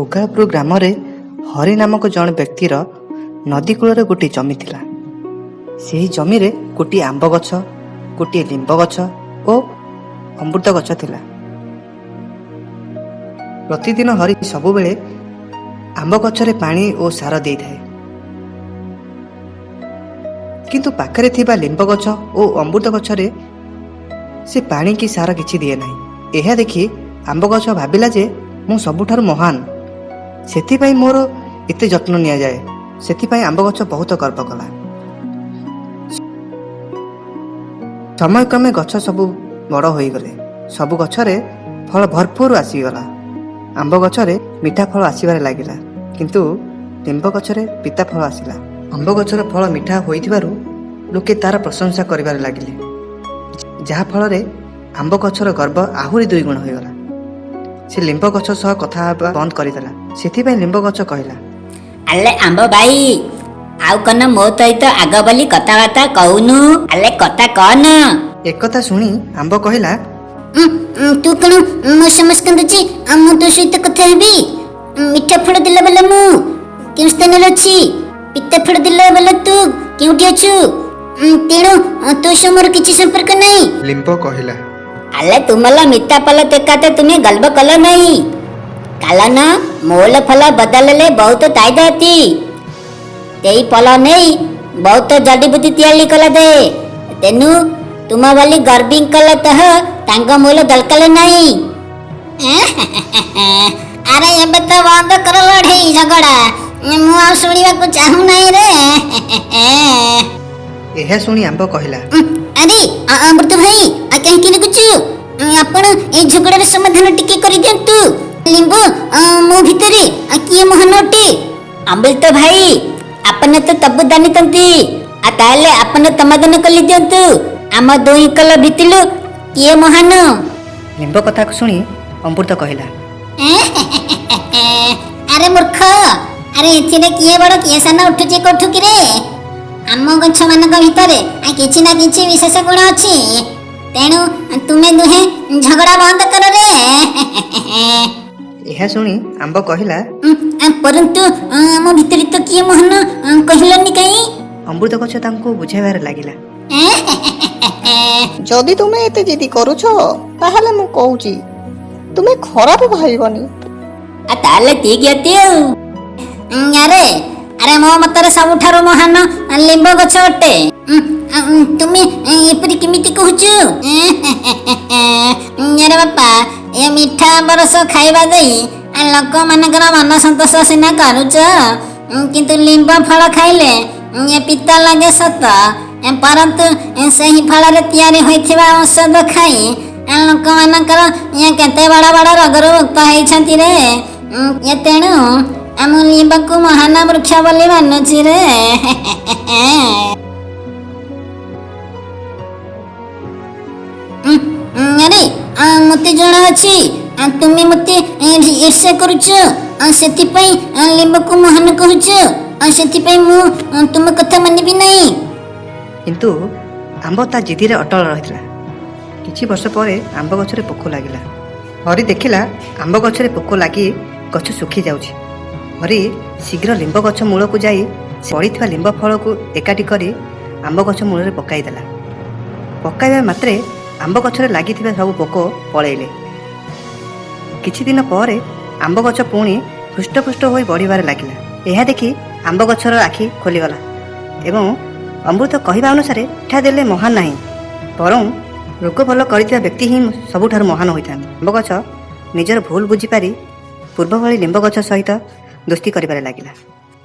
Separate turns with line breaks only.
ଓଗାଳପୁର ଗ୍ରାମରେ ହରି ନାମକ ଜଣେ ବ୍ୟକ୍ତିର ନଦୀ କୂଳରେ ଗୋଟିଏ ଜମି ଥିଲା। ସେହି ଜମିରେ ଗୋଟିଏ ଆମ୍ବ ଗଛ, ଗୋଟିଏ ଲିମ୍ବ ଗଛ ଓ ଅମୃତ ଗଛ ଥିଲା। ପ୍ରତିଦିନ ହରି ସବୁବେଳେ ଆମ୍ବ ଗଛରେ ପାଣି ଓ ସାର ଦେଇଥାଏ, କିନ୍ତୁ ପାଖରେ ଥିବା ଲିମ୍ବ ଗଛ ଓ ଅମୃତ ଗଛରେ ସେ ପାଣି କି ସାର କିଛି ଦିଏ ନାହିଁ। ଏହା ଦେଖି ଆମ୍ବ ଗଛ ଭାବିଲା ଯେ ମୁଁ ସବୁଠାରୁ ମହାନ, ସେଥିପାଇଁ ମୋର ଏତେ ଯତ୍ନ ନିଆଯାଏ। ସେଥିପାଇଁ ଆମ୍ବ ଗଛ ବହୁତ ଗର୍ବ କଲା। ସମୟକ୍ରମେ ଗଛ ସବୁ ବଡ଼ ହୋଇଗଲେ। ସବୁ ଗଛରେ ଫଳ ଭରପୁର ଆସିଗଲା। ଆମ୍ବ ଗଛରେ ମିଠା ଫଳ ଆସିବାରେ ଲାଗିଲା, କିନ୍ତୁ ଲିମ୍ବ ଗଛରେ ପିତା ଫଳ ଆସିଲା। ଆମ୍ବ ଗଛର ଫଳ ମିଠା ହୋଇଥିବାରୁ ଲୋକେ ତାର ପ୍ରଶଂସା କରିବାରେ ଲାଗିଲେ, ଯାହାଫଳରେ ଆମ୍ବ ଗଛର ଗର୍ବ ଆହୁରି ଦୁଇଗୁଣ ହୋଇଗଲା। ସେ ଲିମ୍ବ ଗଛ ସହ କଥା ହେବା ବନ୍ଦ କରିଦେଲା। ସେଥିପାଇଁ ଲିମ୍ବ ଗଛ କହିଲା,
ଆଲେ ଆମ୍ବ ଭାଇ, ଆଉ କଣ ମୋ ସହିତ ଆଗ ବୋଲି କଥାବାର୍ତ୍ତା କହୁନୁ? ଆଲେ କଥା କହନ।
ଏକଥା ଶୁଣି ଆମ୍ବ କହିଲା,
ତୁ କଣ ମୋ ସମସ୍ତ କାନ୍ଦୁଛି ଆଉ ମୁଁ ତୋ ସହିତ କଥା ହେବି? ମିଠା ଫଳ ଦେଲା ବାଲା ମୁଁ କେଉଁ ସ୍ଥାନରେ ଅଛି? ପିତା ଫଳ ଦେଲା ବାଲା ତୁ କେଉଁଠି ଅଛୁ? ତେଣୁ ତୋ ସହ ମୋର କିଛି ସମ୍ପର୍କ ନାହିଁ।
ଲିମ୍ବ କହିଲା,
ଆଲେ ତୁମଲା ମିଠା ଫଳ ଦେଖାତେ ତୁମେ ଗର୍ବ କଲ ନାହିଁ, କାରଣ ମୋଲ ଫଳ ବଦଳରେ ବହୁତ ତାଇଦା ଅଛି। ତେଇ ଫଳ ନେଇ ବହୁତ ଜଡ଼ିବୁଟି ତିଆରି କଲା ଦେ। ତେଣୁ ତୁମ ଭଳି ଗର୍ବି କଲେ ତହ ତାଙ୍କ ମୂଲ ଦରକାର ନାହିଁ।
ଆରେ ଏବେ ତ ବନ୍ଦ କର ଲଢେଇ ଝଗଡ଼ା, ମୁଁ ଆଉ ଶୁଣିବାକୁ ଚାହୁଁନାହିଁ ରେ।
ଏହା ଶୁଣି ଆମ୍ବ କହିଲା,
ଆରେ ଅମୃତ ଭାଇ, କାହିଁକି ଲଗୁଛୁ? ଆପଣ ଏଇ ଝଗଡ଼ାର ସମାଧାନ ଟିକେ କରିଦିଅନ୍ତୁ। ଲିମ୍ବ ମୋ ଭିତରେ କିଏ ମହାନ ଅଟେ?
ଅମୃତ ଭାଇ, ଆପଣ ତ ସବୁ ଜାଣିଛନ୍ତି, ଆଉ ତାହେଲେ ଆପଣ ସମାଧାନ କରି ଦିଅନ୍ତୁ ଆମ ଦୁହିଁକଲ ଭିତରୁ କିଏ ମହାନ।
ଲିମ୍ବ କଥାକୁ ଶୁଣି ଅମୃତ କହିଲା,
ଆରେ ମୂର୍ଖ, ଆରେ ଏଥିରେ କିଏ ବଡ଼ କିଏ ସାନ ଉଠୁଛି କୋଉଠୁ କିରେ? ଆମ ଗଛମାନଙ୍କ ଭିତରେ କିଛି ନା କିଛି ବିଶେଷ ଗୁଣ ଅଛି। ତେଣୁ ତୁମେ ଦୁହେଁ ଝଗଡ଼ା ବନ୍ଦ କର ରେ।
ଏହା ଶୁଣି ଆମ୍ବ କହିଲା,
ପରନ୍ତୁ ଆମ ଭିତରେ ତ କିଏ ମହାନ କହିଲନି କାହିଁ?
ଅମୃତ ଗଛ ତାଙ୍କୁ ବୁଝାଇବାରେ ଲାଗିଲା।
ଯଦି ତୁମେ ଏତେ ଜିଦି କରୁଛ ତାହେଲେ ମୁଁ କହୁଛି, ତୁମେ ଖରାପ ଭାବିବନି।
ଆଉ ତାହେଲେ ଠିକ ଅଛି ଆଉ।
ଆରେ ଆରେ, ମୋ ମତରେ ସବୁଠାରୁ ମହାନ ଲିମ୍ବ ଗଛ ଅଟେ। ତୁମେ ଏପରି କେମିତି କହୁଛୁ? ଆରେ ବାପା, ଏ ମିଠା ଆମ୍ବ ରସ ଖାଇବା ଦେଇ ଲୋକମାନଙ୍କର ମନ ସନ୍ତୋଷ ସିନା କରୁଛ, କିନ୍ତୁ ଲିମ୍ବ ଫଳ ଖାଇଲେ ଏ ପିତା ଲାଗେ ସତ, ପରନ୍ତୁ ସେହି ଫଳରେ ତିଆରି ହୋଇଥିବା ଔଷଧ ଖାଇ ଲୋକମାନଙ୍କର ଇଏ କେତେ ବଡ଼ ବଡ଼ ରୋଗରୁ ମୁକ୍ତ ହେଇଛନ୍ତି ରେ। ତେଣୁ ଆମ ଲିମ୍ବକୁ ମହାନ ବୃକ୍ଷ ବୋଲି ମାନୁଛି ରେ। ଆରେ ମତେ ଜଣା ଅଛି, ତୁମେ ମତେ ଈର୍ଷା କରୁଛ, ସେଥିପାଇଁ ଲିମ୍ବକୁ ମହାନ କହୁଛ, ସେଥିପାଇଁ ମୁଁ ତୁମ କଥା ମାନିବି ନାହିଁ।
କିନ୍ତୁ ଆମ୍ବ ତା ଜିଦିରେ ଅଟଳ ରହିଥିଲା। କିଛି ବର୍ଷ ପରେ ଆମ୍ବ ଗଛରେ ପୋକ ଲାଗିଲା। ହରି ଦେଖିଲା ଆମ୍ବ ଗଛରେ ପୋକ ଲାଗି ଗଛ ଶୁଖି ଯାଉଛି। ହରି ଶୀଘ୍ର ଲିମ୍ବ ଗଛ ମୂଳକୁ ଯାଇ ପଡ଼ିଥିବା ଲିମ୍ବ ଫଳକୁ ଏକାଠି କରି ଆମ୍ବ ଗଛ ମୂଳରେ ପକାଇଦେଲା। ପକାଇବା ମାତ୍ରେ ଆମ୍ବ ଗଛରେ ଲାଗିଥିବା ସବୁ ପୋକ ପଳେଇଲେ। କିଛି ଦିନ ପରେ ଆମ୍ବ ଗଛ ପୁଣି ହୃଷ୍ଟପୁଷ୍ଟ ହୋଇ ବଢ଼ିବାରେ ଲାଗିଲା। ଏହା ଦେଖି ଆମ୍ବ ଗଛର ଆଖି ଖୋଲିଗଲା ଏବଂ ଅମୃତ କହିବା ଅନୁସାରେ ମିଠା ଦେଲେ ମହାନ ନାହିଁ, ବରଂ ରୋଗ ଭଲ କରିଥିବା ବ୍ୟକ୍ତି ହିଁ ସବୁଠାରୁ ମହାନ ହୋଇଥାନ୍ତି। ଆମ୍ବ ଗଛ ନିଜର ଭୁଲ ବୁଝିପାରି ପୂର୍ବ ଭଳି ଲିମ୍ବ ଗଛ ସହିତ ଦୋସ୍ତି କରିବାରେ ଲାଗିଲା।